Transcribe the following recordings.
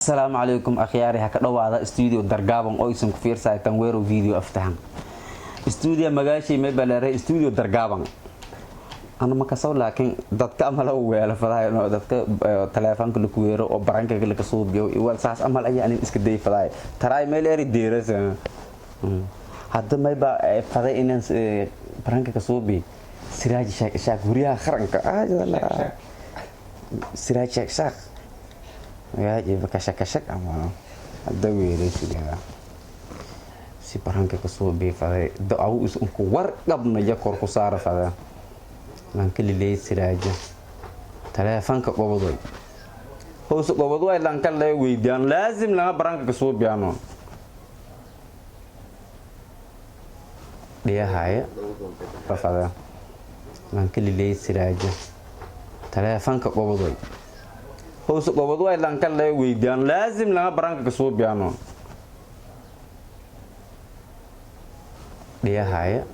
Asalaamu calaykum akhyaari, ha ka dhowaada studio Dargaaban oo isan ku fiirsaytan Weerow Video Aftahan. Studio magaashii may baleeray studio Dargaaban ana ma kasaw, laakiin dadka amala u weelo fadahay inuu dadka taleefanka laku weero oo baranka laka suubiyo iwal saas amal ayaa anin iska day fadahay taraay meel eri deeras. Hadda may ba faday inaan baranka ka suubi Siraaj Sheekh Ishaaq, guryaha qaranka, Siraaj Sheekh Ishaaq magaajiba kashak ama hadda weeray sigaa si baranka kasoo biifaday aw is unku war qabnaya kor ku saara fada lanka liley Siraaja taleefanka qobodoy hoos qobod way lanka le weydiyaan laazim lama baranka kasoo biyano dhiyahaya fada lanka liley Siraaja taleefanka qobodoy hoos qobod way lanka le weydiyaan laazim lama baranka kasoo biyano dhiyahaya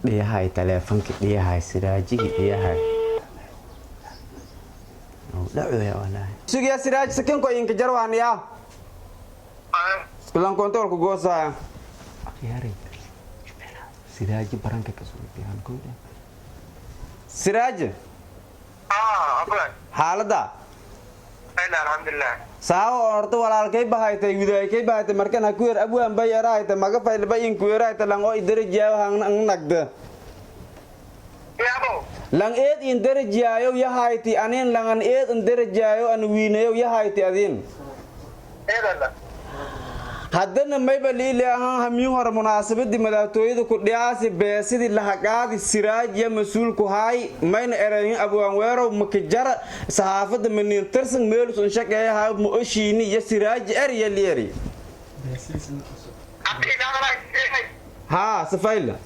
dhiyahay taleefanka dhiyahay Siraajigi dhiyahay dhacoya walaahi sugiya Siraaj sakinko inka jarwaaniya iskulan kontolku goosaya akhyaaray Siraaji baranka kasoo biyaan kowdha Siraaji xaaladda. Alxamdulilah. Saawo horta walaalkay bahaytay widaykay bahaytay markan ha ku yer abwaan bay yarahaytay maga faylba in ku yarahaytay lang oo idarajiyaayo hang nagda. Yaabo. Lang eed in darajiyaayo yahayti anin langan eed in darajiyaayo an wiinayo yahayti adin. Eedala. Haddana mayba liili ahaan hamiin hore munaasabadii madaxtooyada ku dhiyaasi beesidii lahaqaadi Siraajiya mas-uulku haay mayna erayin abwaan Weerow makajara saxaafadda maniin tirsan meelus un shaqeeyaha ma oshiini iyo Siraaji erya lieri. Haa safayla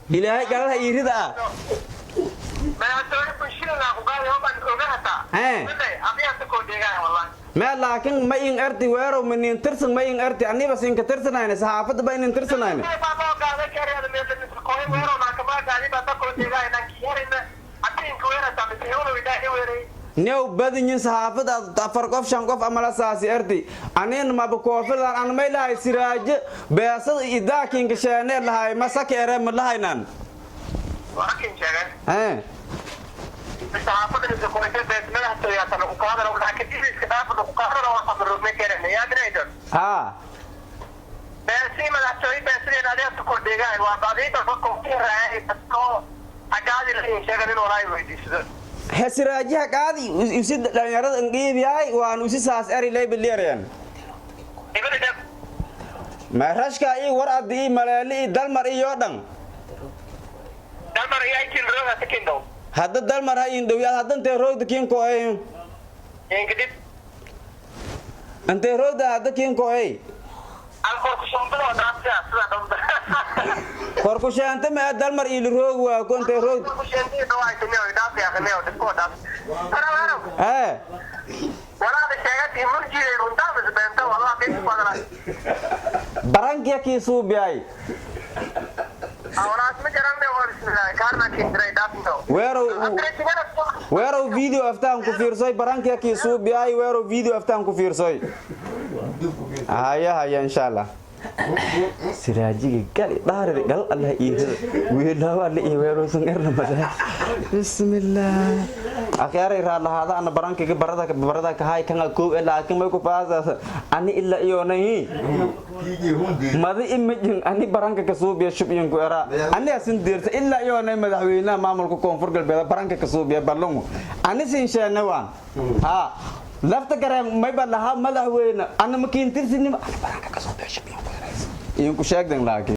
ilaahay galalaha iirida ah. Mee laakiin ma in erti Weerow maniin tirsan ma in erti aniba sinka tirsanayna saxaafadda ba inin tirsanayna. New badinyin saxaafada afar qof shan qof amala saasi erti anin maba koofilan an may lahay Siraaje beesada idaakinka sheenee lahay masaka ere ma lahaynan. Haa. He Siraajiha qaadi usi dhalinyarada nqiibiyahay waan usi saas eri laybaliereen meerashka ii war addi ii maleeli ii Dalmar iyo dhan hadda Dalmar ha iin dhowyaad hadda intee roogda kiin koohay intee roogda hadda kiin koohay korkusheente mee Dalmar iili roog waa ku intee roog ee barankiya kii suubiyay Weerow Weerow Video Aftaan ku fiirsoy barankiya kii suubiyay Weerow Video Aftaan ku fiirsoy haya haya insha Allah Siraajiga gali dhaariri gal Allah iirada weelaawa alla iyo Weerowsan erna mada bismillah akhyaray raalahaada ana barankiga barada barada ka hay kan koow laakiin may ku faasa ani illa iyo nay mada imajin ani baranka ka suubiya shub iyan ku era ani asin deerta illa iyo nay madaxweynaha maamulka Koonfur Galbeed baranka ka suubiya ballangu ani sin sheene waan ha lafta gareen may ba lahaa madaxweyne ana makiin tirsinim ani baranka ka suubiya shub iyan ku era iyan ku sheegdan laakiin.